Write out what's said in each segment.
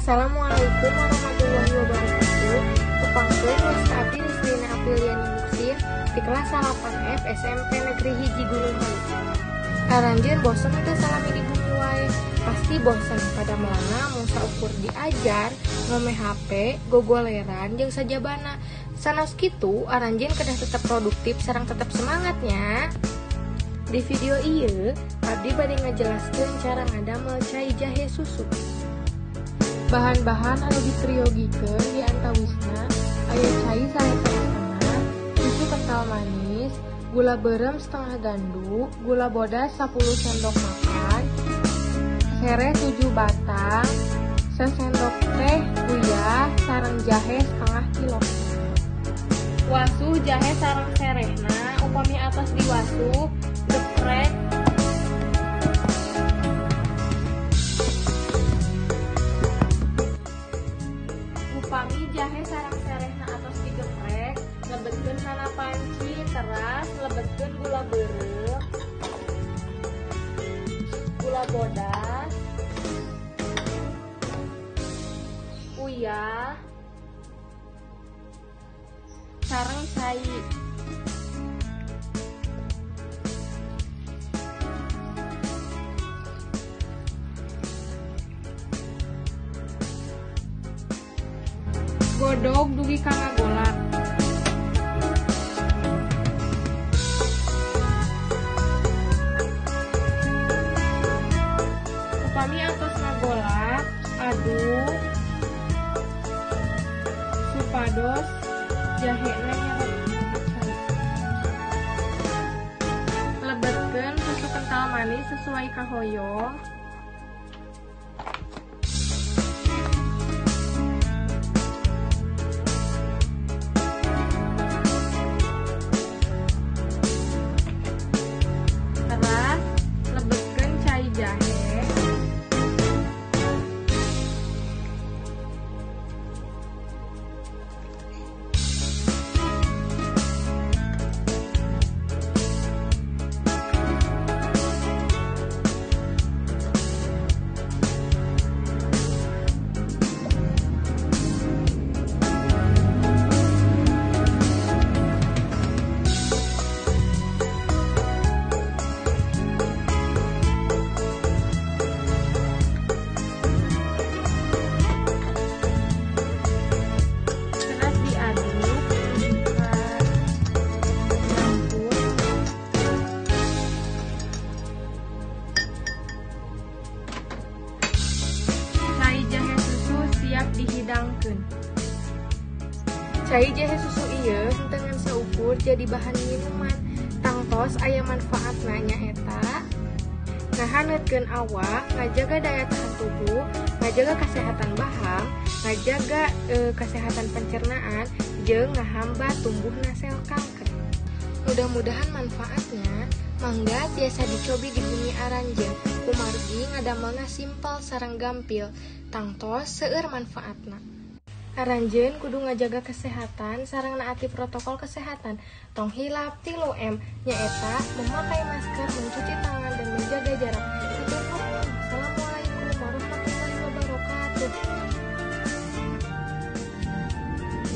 Assalamualaikum warahmatullahi wabarakatuh. Tepangkeun wasta abdi Ruslina Apriliani Muksin di kelas 8F SMP Negeri 1 Gunung Halu. Aranjeun bosen teu salami di bumi wae? Pasti bosen pada melana mung saukur diajar, ngome HP, gogoleran jeung sajabana. Sanaos kitu aranjeun kedah tetep produktif sareng tetep semangat nya. Di video ieu abdi bade ngajelaskeun cara ngadamel cai jahe susu. Bahan-bahan anu diperyogikeun di antawisna aya cai 1,5 liter, susu kental manis, gula beureum setengah gandu, gula bodas 10 sendok makan, sereh 7 batang, sesendok teh uyah, sareng jahe setengah kilo. Wasuh jahe sareng serehna, upami atos diwasuh, geprek. Upami jahe sareng serehna atos digeprek, lebetkeun kana panci, teras lebetkeun gula beureum, gula bodas, uyah, sareng cai. Godog dugi ka ngagolak. Upami atos ngagolak, aduk supados jahena nyerep cai. Lebetkeun susu kental manis sesuai kahoyong. Teras lebetkeun cai jahe. Dihidangkeun. Cai jahe susu ieu henteu ngan saukur jadi bahan minuman, tangtos aya manfaatna nyaeta ngahaneutkeun awak, ngajaga daya tahan tubuh, ngajaga kesehatan bahang, ngajaga kesehatan pencernaan, jeung ngahambat tumbuhna sel kanker. Mudah-mudahan manfaatnya mangga tiasa dicobi di bumi aranjeun, kumargi ngadamelna simpel sareng gampil, tangtos seueur manfaatna. Aranjeun kudu ngajaga kesehatan sareng naati protokol kesehatan. Tong hilap 3M nyaeta memakai masker, mencuci tangan, dan menjaga jarak. Hatur nuhun. Assalamualaikum warahmatullahi wabarakatuh.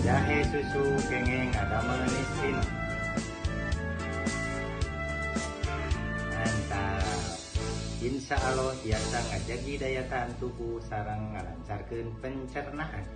Jahe susu kenging ngadamel nisrin. Mantap. Insya Allah tiasa ngajagi daya tahan tubuh sareng ngalancarkeun pencernaan.